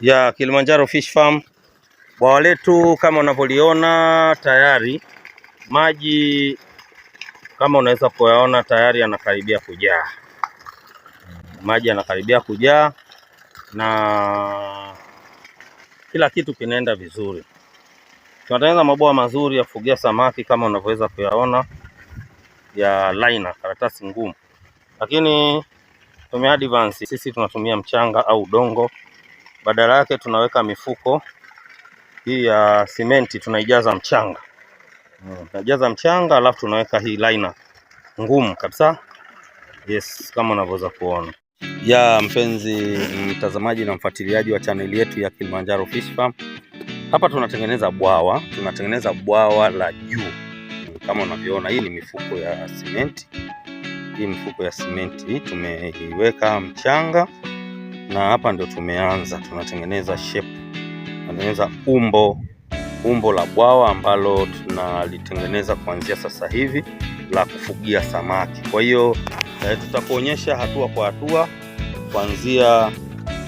Ya Kilimanjaro Fish Farm. Bwawa letu kama unavyoliona tayari maji kama unaweza kuyaona tayari yanakaribia kujaa. Maji yanakaribia kujaa na kila kitu kinaenda vizuri. Tunatengeneza mabwawa mazuri ya kufugia samaki kama unavyoweza kuyaona ya liner, karatasi ngumu, lakini tume advance sisi tunatumia mchanga au udongo, badala yake tunaweka mifuko hii ya simenti tunaijaza mchanga. Tunajaza mchanga alafu tunaweka hii liner ngumu kabisa. Yes, kama unavyoweza kuona. Ya mpenzi mtazamaji na mfuatiliaji wa chaneli yetu ya Kilimanjaro Fish Farm. Hapa tunatengeneza bwawa, tunatengeneza bwawa la juu. Kama unavyoona, hii ni mifuko ya simenti. Hii mifuko ya simenti tumeiweka mchanga na hapa ndio tumeanza, tunatengeneza shape, tunatengeneza umbo la bwawa ambalo tunalitengeneza kuanzia sasa hivi la kufugia samaki. Kwa hiyo tutakuonyesha hatua kwa hatua kuanzia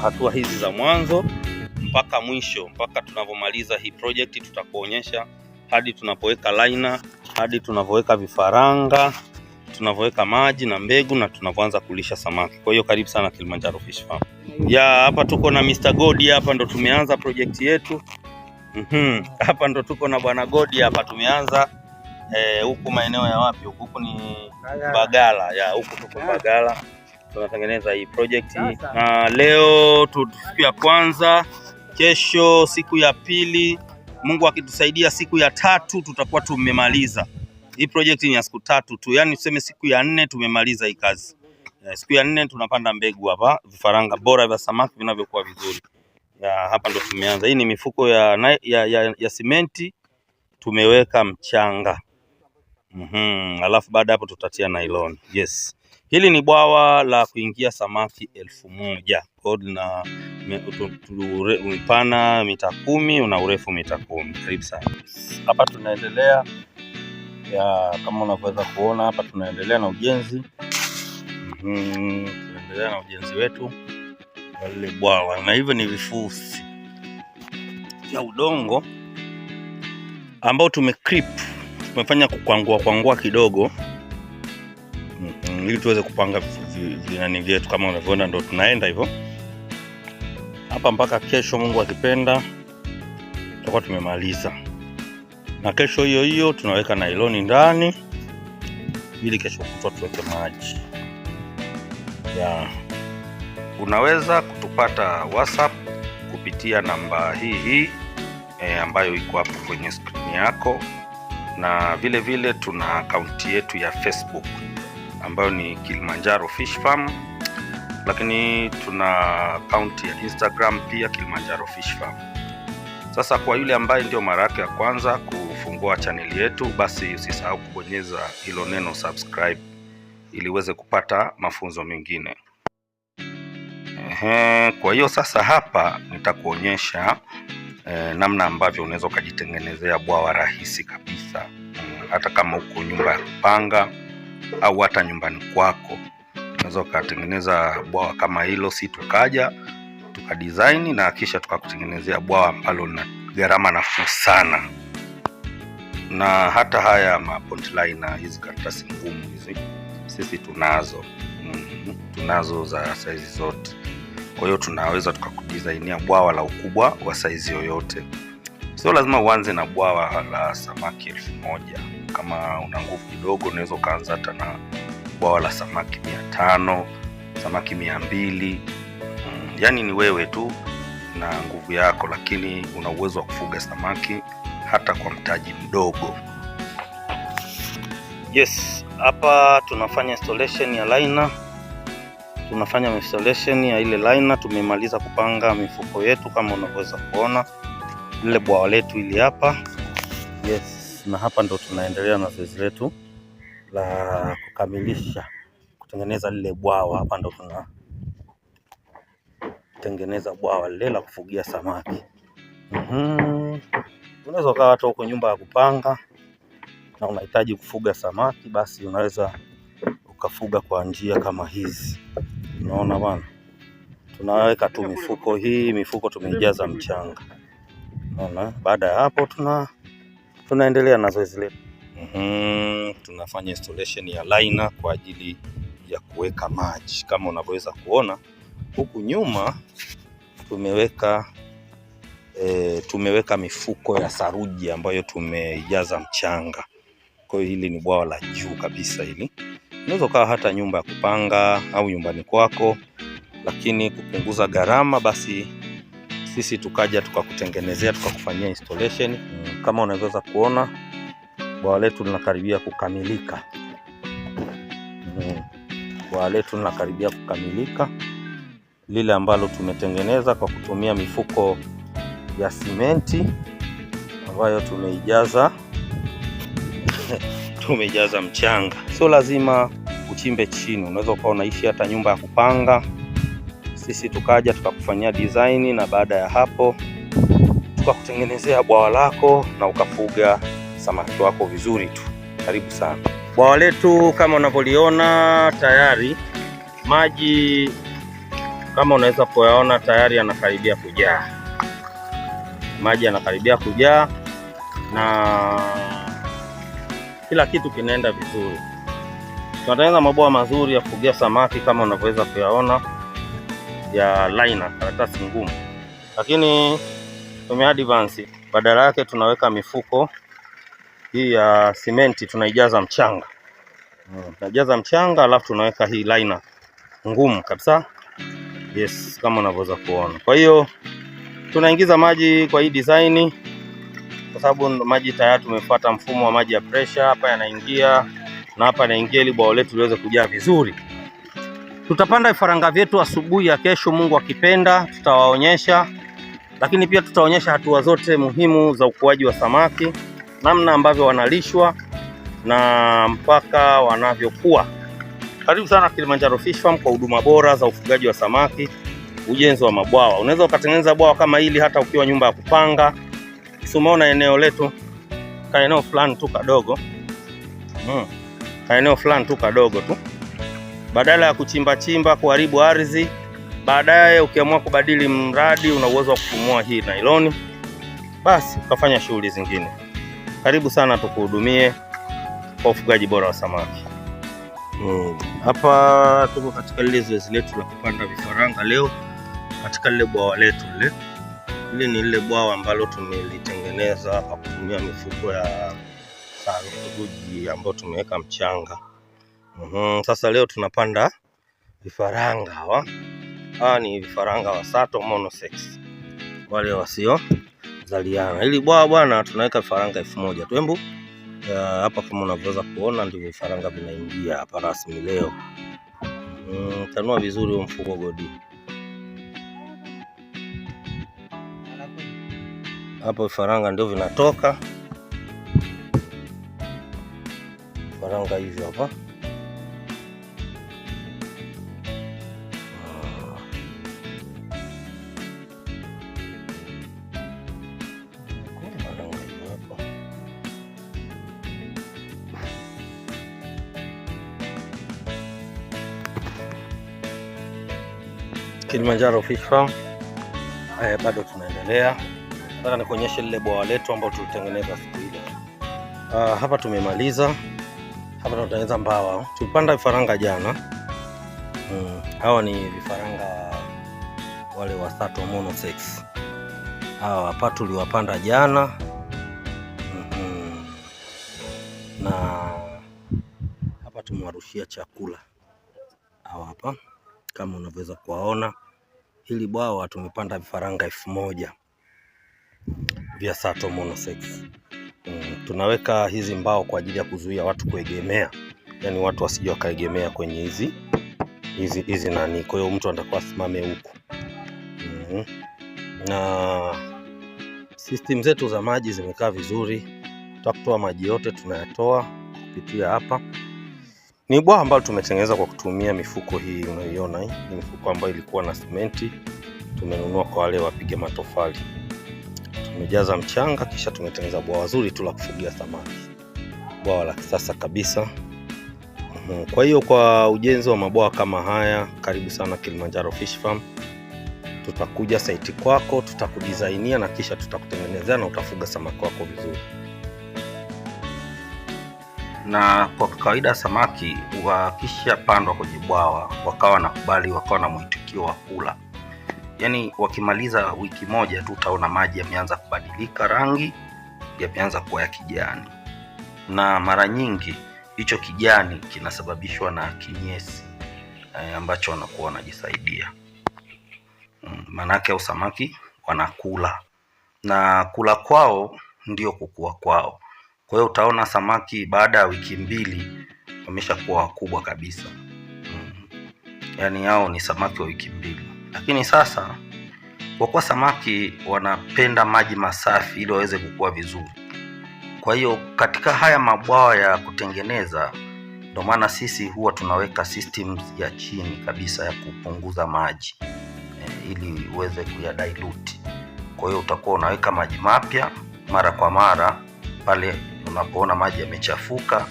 hatua hizi za mwanzo mpaka mwisho, mpaka tunavyomaliza hii project. Tutakuonyesha hadi tunapoweka liner, hadi tunavyoweka vifaranga, tunavyoweka maji na mbegu na tunavyoanza kulisha samaki. Kwa hiyo karibu sana Kilimanjaro Fish Farm. Ya hapa tuko na Mr. Godi hapa ndo tumeanza project yetu. Hapa ndo tuko na bwana Godi hapa tumeanza huku maeneo ya wapi huku? Huku ni Mbagala. Ya huku tuko Mbagala. Tunatengeneza hii project na leo tu siku ya kwanza, kesho siku ya pili, Mungu akitusaidia siku ya tatu tutakuwa tumemaliza. Hii project ni ya siku 3 tu, yaani tuseme siku ya 4 tumemaliza hii kazi. Siku ya 4 tunapanda mbegu hapa, vifaranga bora vya samaki vinavyokuwa vizuri. Ya, hapa ndo tumeanza. Hii ni mifuko ya simenti tumeweka mchanga. Alafu baada hapo tutatia nylon. Yes. Hili ni bwawa la kuingia samaki 1000. Kwa hiyo lina upana mita 10, una urefu mita 10. Karibu sana. Hapa tunaendelea ya kama unavyoweza kuona hapa tunaendelea na ujenzi. Tunaendelea na ujenzi wetu wa lile bwawa, na hivyo ni vifusi vya udongo ambao tumeclip, tumefanya kukwangua kwangua kidogo ili tuweze kupanga vinani vyetu. Kama unavyoona ndo tunaenda hivyo hapa mpaka kesho, Mungu akipenda tutakuwa tumemaliza. Na kesho hiyo hiyo tunaweka nailoni ndani ili kesho kutwa tuweke maji. Ya. Unaweza kutupata WhatsApp kupitia namba hii ambayo iko hapo kwenye screen yako, na vile vile tuna akaunti yetu ya Facebook ambayo ni Kilimanjaro Fish Farm, lakini tuna akaunti ya Instagram pia Kilimanjaro Fish Farm. Sasa kwa yule ambaye ndio mara yake ya kwanza kufungua chaneli yetu, basi usisahau kubonyeza hilo neno subscribe ili uweze kupata mafunzo mengine. Ehe, kwa hiyo sasa hapa nitakuonyesha namna ambavyo unaweza ukajitengenezea bwawa rahisi kabisa, hata kama uko nyumba ya kupanga au hata nyumbani kwako unaweza ukatengeneza bwawa kama hilo. Si tukaja tukadesign na kisha tukakutengenezea bwawa ambalo lina gharama nafuu sana, na hata haya ma pond liner, hizi karatasi ngumu hizi sisi tunazo, tunazo za saizi zote. Kwa hiyo tunaweza tukakudesignia bwawa la ukubwa wa saizi yoyote. Sio lazima uanze na bwawa la samaki 1000. Kama una nguvu kidogo unaweza ukaanza hata na bwawa la samaki 500, samaki 200. Yani ni wewe tu na nguvu yako, lakini una uwezo wa kufuga samaki hata kwa mtaji mdogo. Yes, hapa tunafanya installation ya liner. Tunafanya installation ya ile liner. Tumemaliza kupanga mifuko yetu kama unavyoweza kuona. Lile bwawa letu ili hapa. Yes, na hapa ndo tunaendelea na zoezi letu la kukamilisha kutengeneza lile bwawa. Hapa ndo tunatengeneza bwawa lile la kufugia samaki. Unaweza ukawa hata huko nyumba ya kupanga na unahitaji kufuga samaki, basi unaweza ukafuga kwa njia kama hizi. Unaona bwana, Tunaweka tu mifuko hii, mifuko tumeijaza mchanga. Unaona? Baada ya hapo tunaendelea na zoezi letu. Tunafanya installation ya liner kwa ajili ya kuweka maji. Kama unavyoweza kuona huku nyuma tumeweka mifuko ya saruji ambayo tumeijaza mchanga. Kwa hiyo hili ni bwawa la juu kabisa hili. Unaweza ukawa hata nyumba ya kupanga au nyumbani kwako, lakini kupunguza gharama basi sisi tukaja tukakutengenezea tukakufanyia installation. Kama unavyoweza kuona bwawa letu linakaribia kukamilika. Bwawa letu linakaribia kukamilika, lile ambalo tumetengeneza kwa kutumia mifuko ya simenti ambayo tumeijaza tumeijaza mchanga. Sio lazima uchimbe chini, unaweza ukawa unaishi hata nyumba ya kupanga. Sisi tukaja tukakufanyia design, na baada ya hapo tukakutengenezea bwawa lako na ukafuga samaki wako vizuri tu. Karibu sana. Bwawa letu kama unavyoliona tayari maji kama unaweza kuyaona tayari yanakaribia kujaa. Maji yanakaribia kujaa na kila kitu kinaenda vizuri. Tunatengeneza mabwawa mazuri ya kufugia samaki kama unavyoweza kuyaona, ya liner, karatasi ngumu, lakini tume advance, badala yake tunaweka mifuko hii ya simenti, tunaijaza mchanga. Tunajaza mchanga alafu tunaweka hii liner ngumu kabisa. Yes, kama unavyoweza kuona. Kwa hiyo tunaingiza maji kwa hii design, kwa sababu maji tayari tumefuata mfumo wa maji ya pressure. Hapa yanaingia na hapa yanaingia, ili bwawa letu liweze kujaa vizuri. Tutapanda vifaranga vyetu asubuhi ya kesho, Mungu akipenda, tutawaonyesha, lakini pia tutaonyesha hatua zote muhimu za ukuaji wa samaki, namna ambavyo wanalishwa na mpaka wanavyokuwa. Karibu sana Kilimanjaro Fish Farm kwa huduma bora za ufugaji wa samaki, ujenzi wa mabwawa. Unaweza ukatengeneza bwawa kama hili hata ukiwa nyumba ya kupanga. Si umeona eneo letu, ka eneo fulani tu kadogo. Ka eneo fulani tu kadogo tu, badala ya kuchimba chimba kuharibu ardhi, baadaye ukiamua kubadili mradi una uwezo wa kufumua hii nailoni, basi ukafanya shughuli zingine. Karibu sana tukuhudumie kwa ufugaji bora wa samaki. Hapa tuko katika lile zoezi letu la kupanda vifaranga leo katika lile bwawa letu lile. Lile ni lile bwawa ambalo tumelitengeneza kwa kutumia mifuko ya saruji ambayo tumeweka mchanga. Sasa leo tunapanda vifaranga hawa. Hawa ni vifaranga wa sato monosex, wale wasio zaliana. Hili bwawa bwana tunaweka vifaranga 1000 tu. Embu hapa kama unavyoweza kuona ndivyo vifaranga vinaingia hapa rasmi leo. Tanua vizuri huo mfuko Godi. Hapo vifaranga ndio vinatoka. Vifaranga hivyo hapa. Vifaranga hivyo hapo. Kilimanjaro Fish Farm. Bado tunaendelea. Nataka nikuonyeshe lile bwawa letu ambalo tulitengeneza siku ile. Hapa tumemaliza. Hapa tunatengeneza mbawa. Tulipanda vifaranga jana. Hawa ni vifaranga wale wa sato monosex. Hawa hapa tuliwapanda jana. Na hapa tumewarushia chakula. Hawa hapa kama unavyoweza kuwaona. Hili bwawa tumepanda vifaranga 1000 vya sato monosex. Tunaweka hizi mbao kwa ajili ya kuzuia watu kuegemea, yaani watu wasije wakaegemea kwenye hizi nani. Kwa hiyo mtu anatakiwa asimame huku. Na system zetu za maji zimekaa vizuri, tutakutoa maji yote tunayatoa kupitia hapa. Ni bwawa ambalo tumetengeneza kwa kutumia mifuko hii unayoiona hii. Ni mifuko ambayo ilikuwa na simenti, tumenunua kwa wale wapiga matofali. Tumejaza mchanga kisha tumetengeneza bwawa zuri tu la kufugia samaki, bwawa la kisasa kabisa. Kwa hiyo kwa ujenzi wa mabwawa kama haya, karibu sana Kilimanjaro Fish Farm. Tutakuja site kwako, tutakudizainia na kisha tutakutengenezea na utafuga samaki wako vizuri. Na kwa kawaida samaki wakishapandwa kwenye bwawa wakawa nakubali, wakawa na mwitikio wa kula, yaani wakimaliza wiki moja tu utaona maji yameanza kubadilika rangi, yameanza kuwa ya kijani, na mara nyingi hicho kijani kinasababishwa na kinyesi ambacho wanakuwa wanajisaidia. Maanake au samaki wanakula na kula kwao ndio kukua kwao. Kwa hiyo utaona samaki baada ya wiki 2 wameshakuwa wakubwa kabisa. Yaani hao ni samaki wa wiki 2. Lakini sasa kwa kuwa samaki wanapenda maji masafi ili waweze kukua vizuri, kwa hiyo katika haya mabwawa ya kutengeneza, ndio maana sisi huwa tunaweka systems ya chini kabisa ya kupunguza maji ili uweze kuyadilute. Kwa hiyo utakuwa unaweka maji mapya mara kwa mara pale unapoona maji yamechafuka,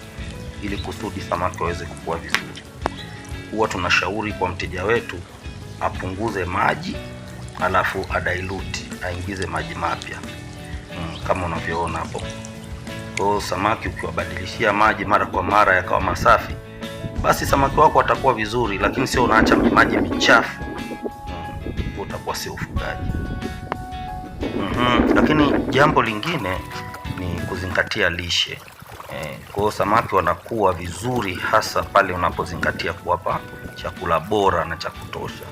ili kusudi samaki waweze kukua vizuri. Huwa tunashauri kwa mteja wetu apunguze maji alafu adilute, aingize maji mapya kama unavyoona hapo. Kwa hiyo samaki ukiwabadilishia maji mara kwa mara yakawa masafi, basi samaki wako watakuwa vizuri, lakini sio unaacha maji michafu, utakuwa sio ufugaji. Lakini jambo lingine ni kuzingatia lishe. Kwa hiyo samaki wanakuwa vizuri hasa pale unapozingatia kuwapa chakula bora na cha kutosha,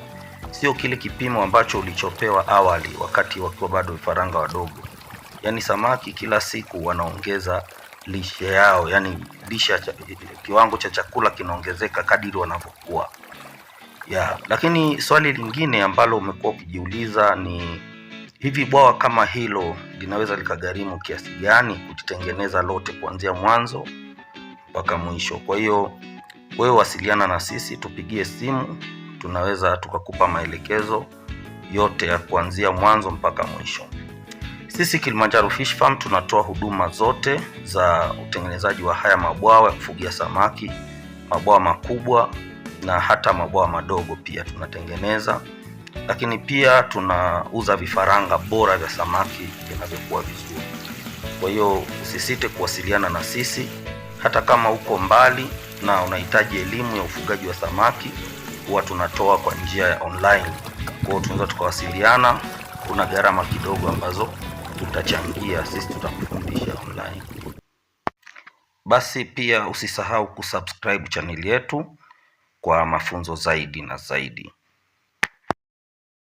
sio kile kipimo ambacho ulichopewa awali wakati wakiwa bado vifaranga wadogo. Yaani samaki kila siku wanaongeza lishe yao, yani lishe, kiwango cha chakula kinaongezeka kadiri wanavyokuwa. Ya, lakini swali lingine ambalo umekuwa ukijiuliza ni hivi, bwawa kama hilo linaweza likagharimu kiasi gani kulitengeneza lote kuanzia mwanzo mpaka mwisho? Kwa hiyo wewe wasiliana na sisi, tupigie simu, tunaweza tukakupa maelekezo yote ya kuanzia mwanzo mpaka mwisho. Sisi Kilimanjaro Fish Farm tunatoa huduma zote za utengenezaji wa haya mabwawa ya kufugia samaki, mabwawa makubwa na hata mabwawa madogo pia tunatengeneza, lakini pia tunauza vifaranga bora vya samaki vinavyokuwa vizuri. Kwa hiyo usisite kuwasiliana na sisi hata kama uko mbali na unahitaji elimu ya ufugaji wa samaki, huwa tunatoa kwa njia ya online. Kwa hiyo tunaweza tukawasiliana, kuna gharama kidogo ambazo tutachangia sisi, tutakufundisha online. Basi pia usisahau kusubscribe chaneli yetu kwa mafunzo zaidi na zaidi.